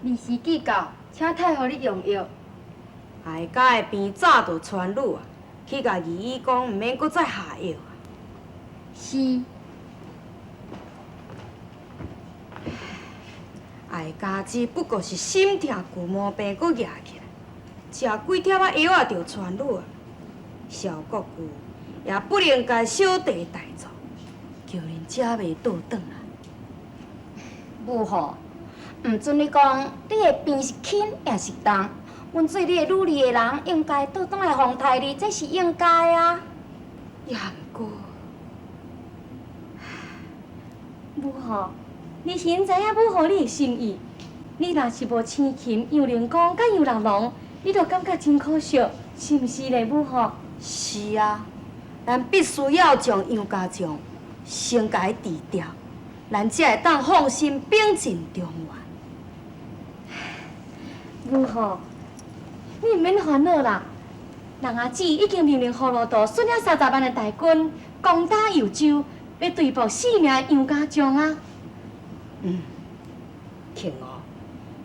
二時既到，請太后你用藥。哀家的病早就傳愈啊，去共御醫講，毋免閣再下藥啊。是。哀家只不過是心疼舊毛病閣惹起來，食幾帖仔藥仔就痊愈啊。蕭國舅也不能共小弟代做，叫恁才袂倒轉來。母后，毋准你講，你的病是輕抑是重，阮做你的女兒的人，應該倒轉來奉刣你，這是應該啊。也毋過，母后，你現知影母后你的心意。你若是無生擒楊靈公佮楊六郎，你就感覺真可惜，是毋是咧，母后？是啊，咱必須要將楊家將先共伊治掉，咱才會當放心兵進中原。母后，你毋免煩惱啦。人阿姊已經命令葫蘆島率領30萬的大軍攻打幽州，欲對付四名楊家將啊。嗯，慶娥，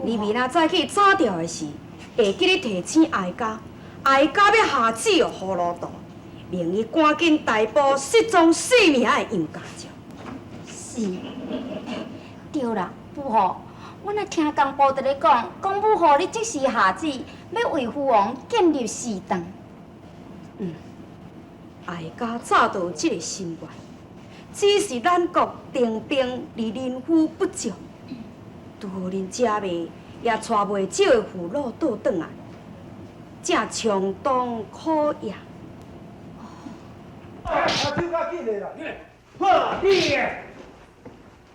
你明仔早起早調的時，會記得提醒哀家，哀家欲下旨予葫蘆島，命伊趕緊逮捕失蹤四名的楊家將。是，對啦，母后，阮也聽工部佇咧講，講母后你即時下旨，欲為父王建立祠堂。嗯，哀家早就有這个心願，只是咱國重兵離人夫不足，拄好恁姐妹也帶袂少的俘虜倒轉來，正相當可疑。啊，手較緊的啦，好，你，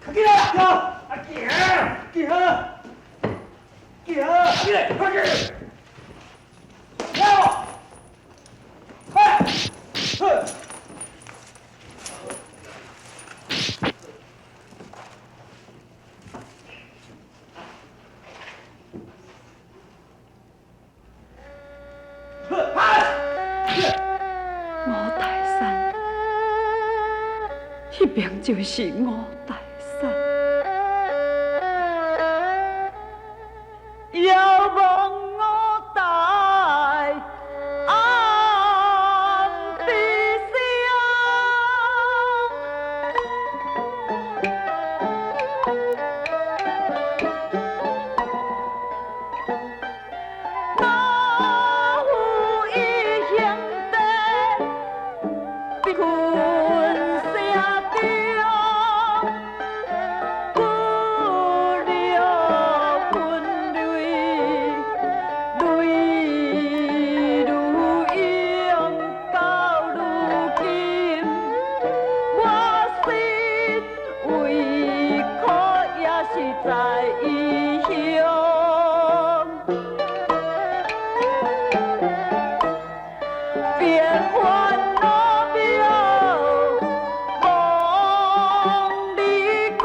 較緊啦，啊，行，行，行，緊來，快緊，來哦，快，好。五台山，彼邊就是五台山。遙望五台暗悲傷。老夫異鄉地，貧困城中，骨肉分離，淚如湧到如今，我身為苦也是在異鄉。變幻路渺，望離歸，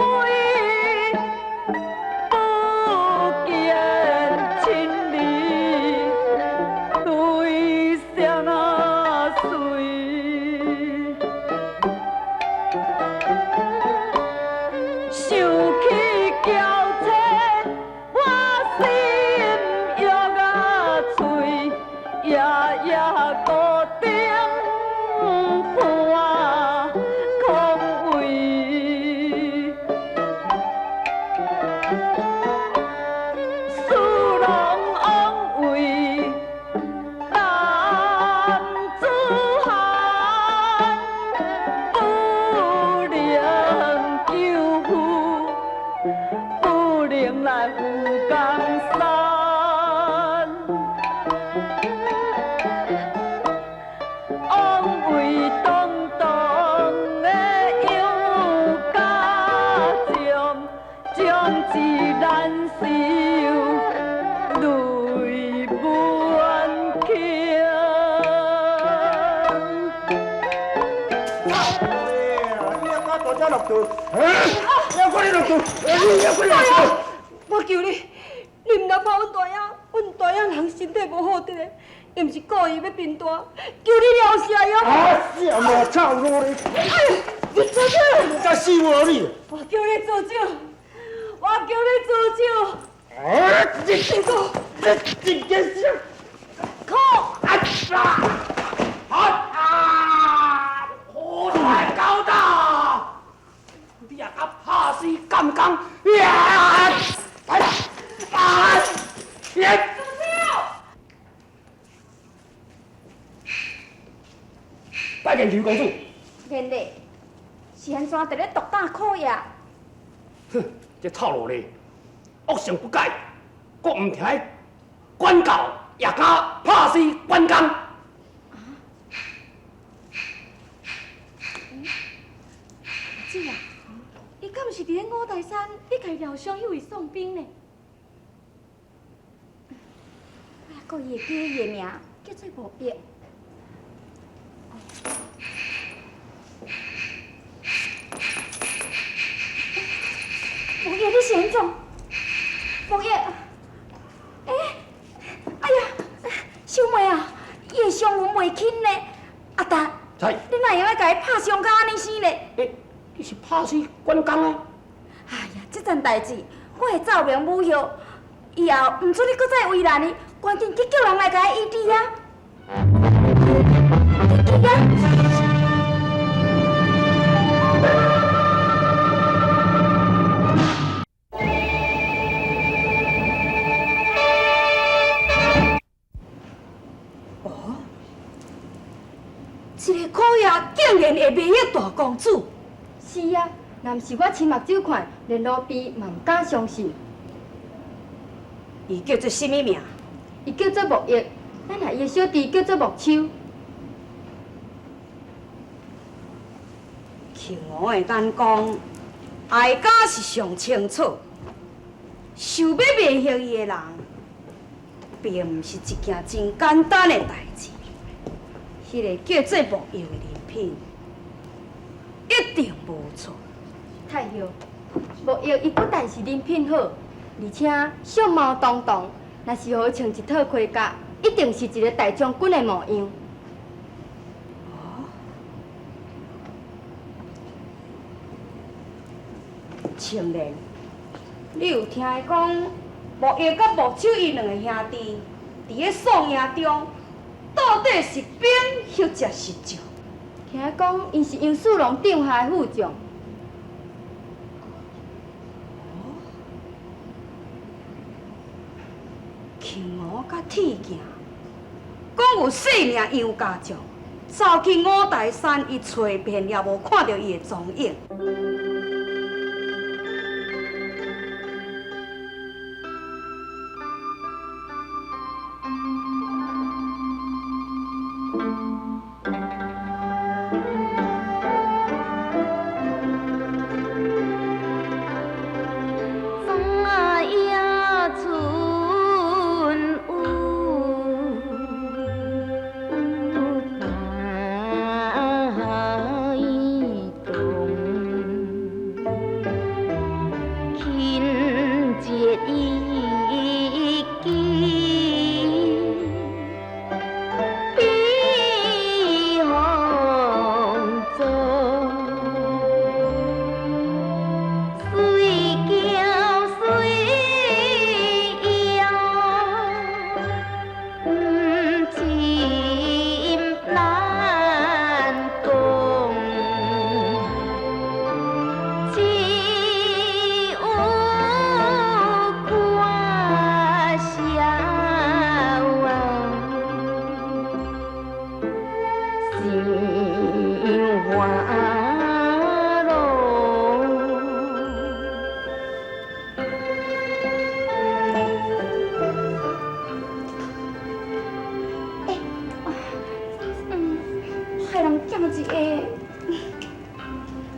不見親兒，淚聲那隨。想起嬌妻，我心欲啊碎，夜夜孤燈伴空位。思郎往為男子漢，不能救父，不能來護江山。枉為堂堂的楊家將，將志難酬，淚滿襟。你阿大只落肚，你阿快點落肚，你阿快點落肚。我求你，你毋通拍阮大爷，阮大爷人身體無好佇咧，伊毋是故意欲貧惰，求你饒赦伊啊！死啊！臭老咧！你住手！你才死無你！我叫你住手！我叫你住手！啊！這個，這這個是，可啊啊啊！火太高大，你也敢拍死干工？呀！来啊！呀！拜見劉公主。連麗，是按怎佇咧毒打苦藥？哼，這臭奴咧，惡性不改，閣毋聽管教，也敢拍死關公。啊？姐啊，伊敢毋是佇咧五台山，你共伊療傷彼位宋兵呢？我猶閣會記伊的名，叫做無益。無益，你是按怎？無益，欸，哎呀，小妹啊，伊的傷痕袂輕呢。阿達，你哪會用得共伊拍傷甲按呢生呢？欸，你是拍死關公啊！哎呀，這件代誌我會奏明母后，以後毋准你閣再為難伊，趕緊去叫人來共伊醫治啊！去啊！哦，這個苦葉竟然會迷惑大公主。是啊，若毋是我親目睭看，連奴婢嘛毋敢相信。伊叫做啥物名？伊叫做木易，咱和伊的小弟叫做木秋。憑我的眼光，哀家是上清楚，想要迷惑伊的人，並毋是一件真簡單的代誌。彼個叫做木易的人品，一定無錯。太后，木易伊不但是人品好，而且相貌堂堂，若是予伊穿一套盔甲，一定是一個大將軍的模樣。哦，青蓮，你有聽伊講木易佮木秋伊兩個兄弟，佇咧宋營中，到底是兵或者是將？聽講𪜶是楊四郎帳下的副將。哦，青娥佮鐵鏡，講有四名楊家將，走去五台山，伊揣遍也無看著伊的蹤影。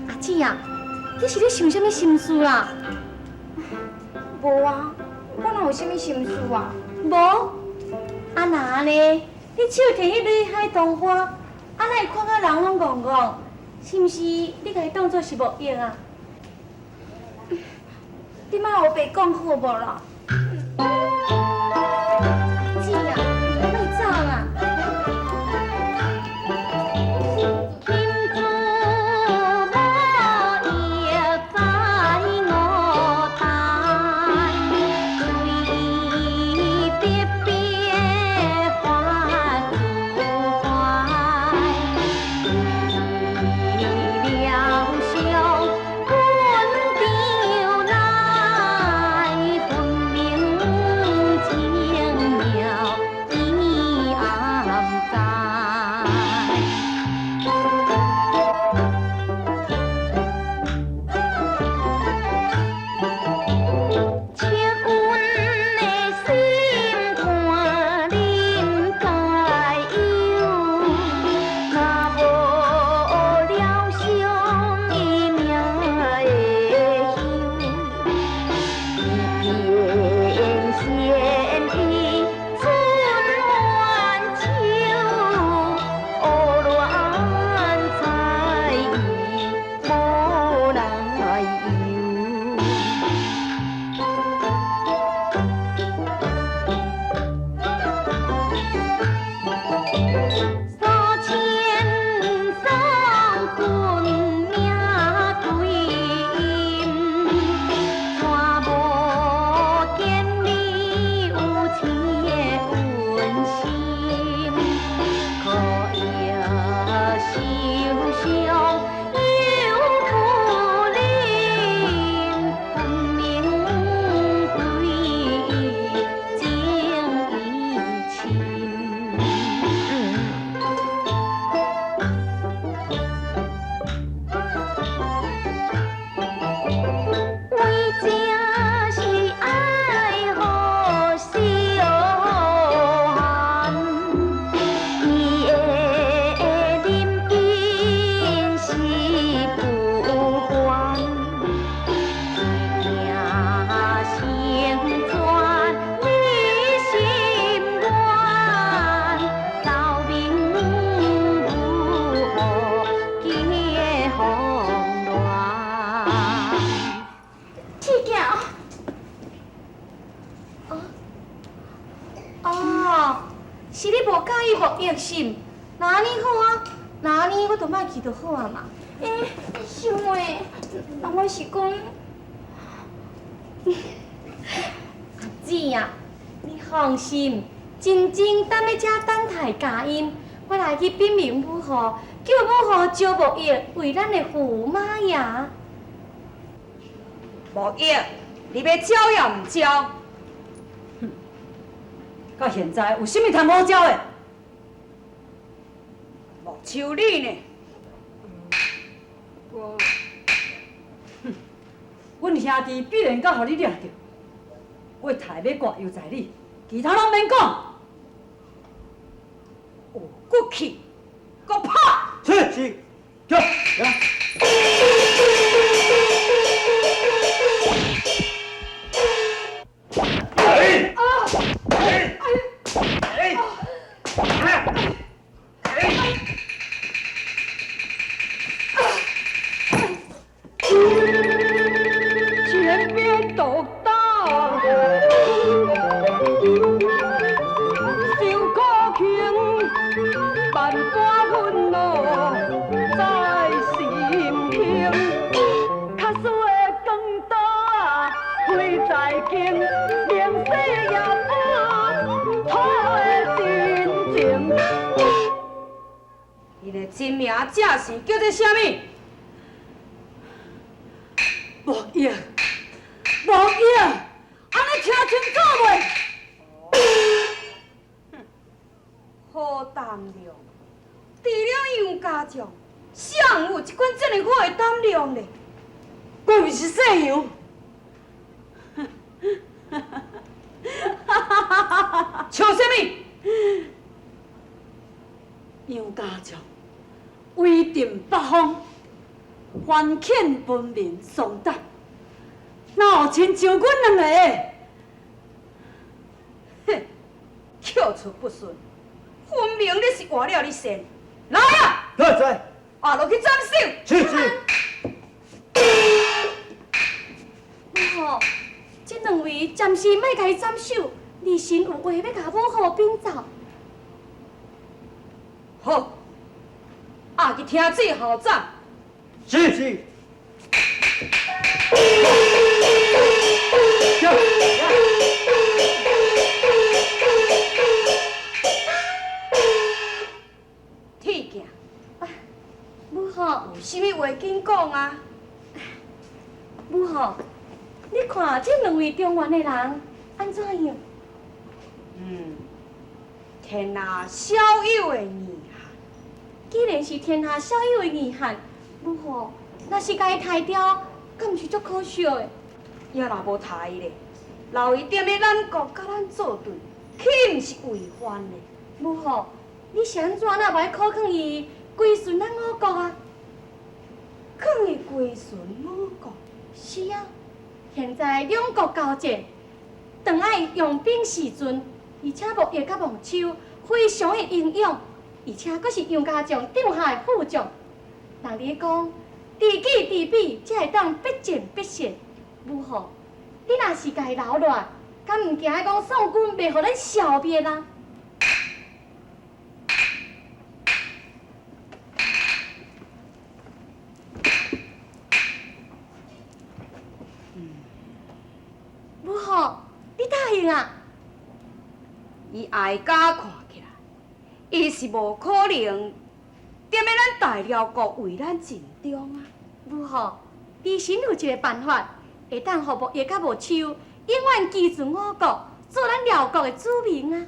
阿姊啊，你是咧想啥物心事啦？無啊，我哪有啥物心事啊？無？啊若按呢，你手提彼蕊海棠花，啊哪會看甲人攏戇戇？是毋是你共伊當做是木易啊？你莫烏白講好無啦？阿姊啊，你莫走啦！對。是你無佮意木易是毋？若按呢好啊，若按呢我就莫去就好啊嘛。欸，秀妹，那我是講，阿姊啊，你放心，真正等咧遮等待佳音，我來去稟明母后，叫母后招木易為咱的駙馬爺。木易，你欲招抑毋招？哼，到現在有啥物通好招的？木秋你呢？我，哼，阮兄弟必然閣予你掠著，我刣欲割猶在你，其他攏免講。有骨氣，閣拍。是是，走，來。哎！哎！哎！哎！前邊獨打，受苦情，萬般憤怒在心胸。卡輸的鋼刀啊，飛在肩，明世也不土的真情。伊的真名正姓叫做啥物？木易，木易，按呢聽清楚袂？好膽量，除了楊家將，誰有這款這麼好的膽量咧？我毋是姓楊。笑啥物？楊家將威震八方，番遣分明喪膽，哪有親像阮兩個？哼，口出不遜，分明你是活了你先。來啊！來在。啊，落去斬首。是是。母后，這兩位暫時莫共伊斬首，兒臣有話欲共母后稟奏。好，啊去聽旨候斬。是是。鐵鏡，母后，有啥物話緊講啊？母后，你看這兩位中原的人按怎樣？嗯，天下少有的硬漢。既然是天下少有的硬漢，母后，若是共伊刣掉，敢毋是足可惜的？也若無刣伊咧，留伊踮咧咱國佮咱作對，豈毋是違反咧？母后，你是按怎哪無愛苦勸伊歸順咱五國啊？勸伊歸順五國？是啊，現在兩國交戰，當愛用兵時陣，而且木易佮望秋非常的英勇，而且閣是楊家將帳下的副將。人咧講，知己知彼，才會當必戰必勝。母后，你若是共伊留落來，敢毋驚講宋軍袂予咱消滅啊？母后，你答應啊？伊哀家看起來，伊是無可能踮咧咱大遼國為咱盡忠啊！母后，兒臣有一個辦法，會當予木易佮木秋永遠歸順我國，做咱遼國的子民啊！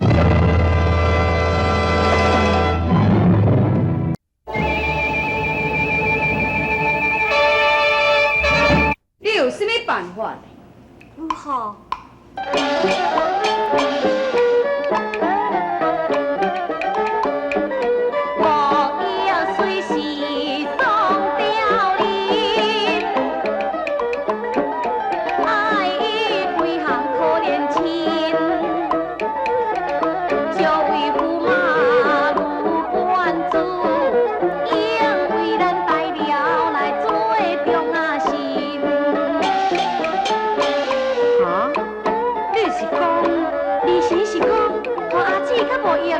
你有啥物辦法？母后。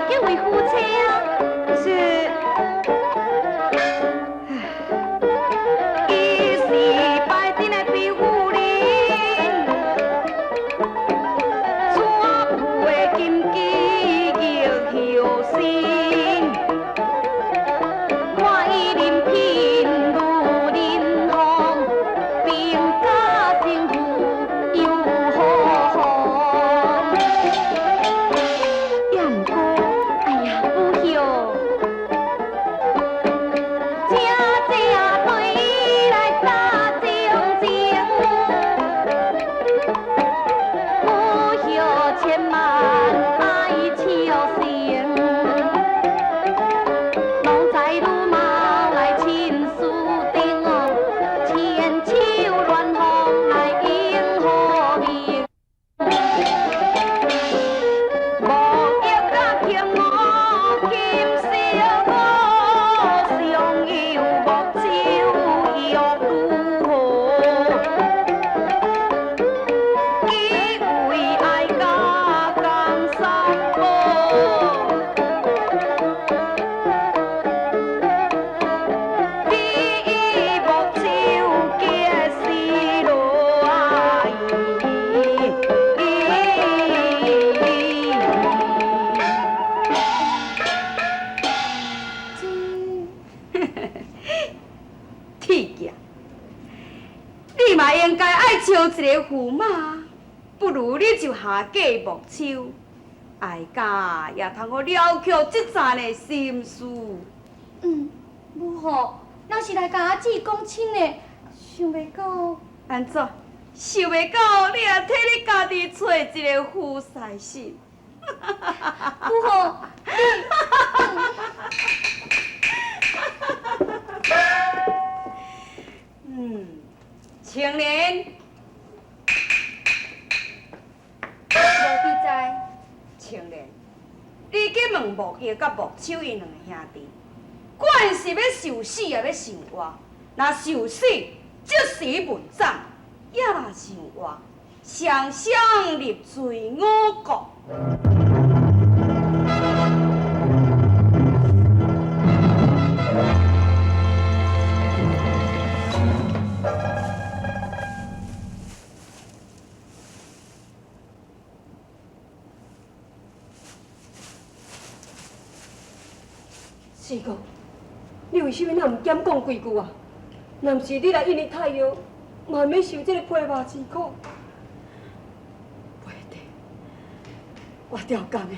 結為夫妻啊。是。伊是拜陣的比夫人，娶婦的金枝玉葉身，看伊人品如林鳳，兵家政府又何妨？也毋過，哎呀，母后，正正對伊來打情情，母后千萬愛笑聲，郎在女貌來親私定哦，千秋亂風來迎好命。木葉甲金我金色我上有木手玉如何？只為愛家江山寶，比木手結絲落铁剑，你嘛應該愛招一个駙馬，不如你就下嫁木手，哀家也通好了卻這層的心事。嗯，母后，咱是來共阿姊講親的，想袂到。按怎？想袂到你也替你家己揣一个夫婿婿。母后，嗯，青年，無記在，青年，你去問木葉佮木手𪜶兩个兄弟，管是欲受死抑欲受活，若受死，即時問斬；抑若受活，雙雙入罪五國。四哥，你為啥物若毋減講幾句啊？若毋是你來應伊太后，嘛免受這個批罵之苦。袂得，我刁工的，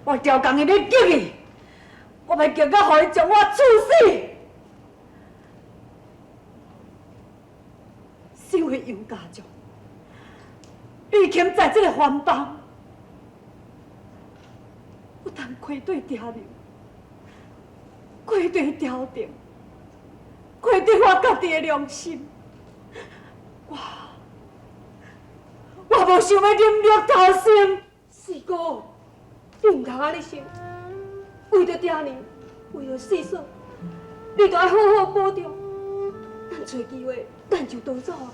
我刁工的欲激伊，我欲激到予伊將我處死。身為楊家將，你肯在這個番邦，不但愧對爹娘，愧對朝廷，愧對我家己的良心。我無想欲忍辱偷生。四哥，你毋通按呢想，為著爹娘，為著四嫂，你著愛好好保重。咱揣機會，咱就逃走啊！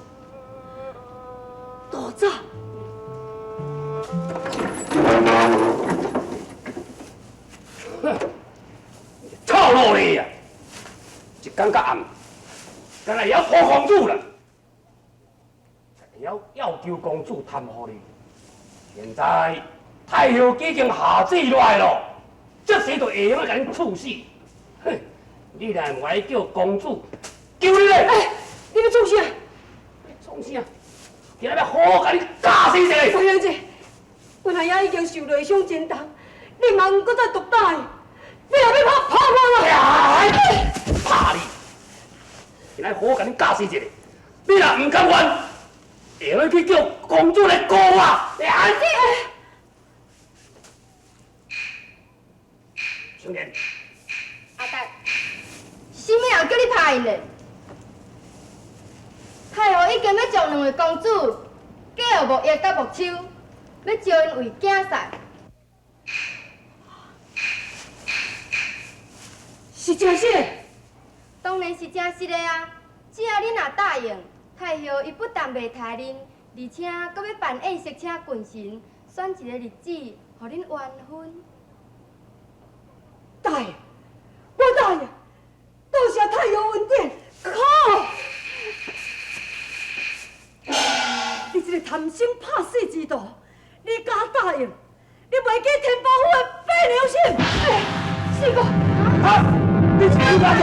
逃走！哼，臭老你啊！一工到暗，敢若會曉抱公主啦，會曉要求公主貪予你。現在太后已經下旨落來咯，這時就會用共恁處死。哼，你若毋愛叫公主求你咧！欸，你欲創啥？創啥？今仔欲好好共你教死一下！王小姐，阮阿爺已經受內傷真重，你毋通閣再毒打伊，你若欲拍，拍我啦！拍你！今仔好好共你教死一下，你若毋甘願，會用去叫公主來告我。青年，阿達，啥物人叫你拍𪜶咧？太后已經欲將兩位公主嫁予木葉佮木秋，欲招𪜶為囝婿。是真實的？當然是真實的啊！只要恁若答應，太后伊不但袂刣恁，而且閣欲辦宴席請群臣，選一个日子，予恁完婚。答應，我答應，多謝太后恩典。靠！你這个貪生怕死之徒，你敢答應？你袂記天寶府的白娘心？欸，四哥，啊！你是楊家將？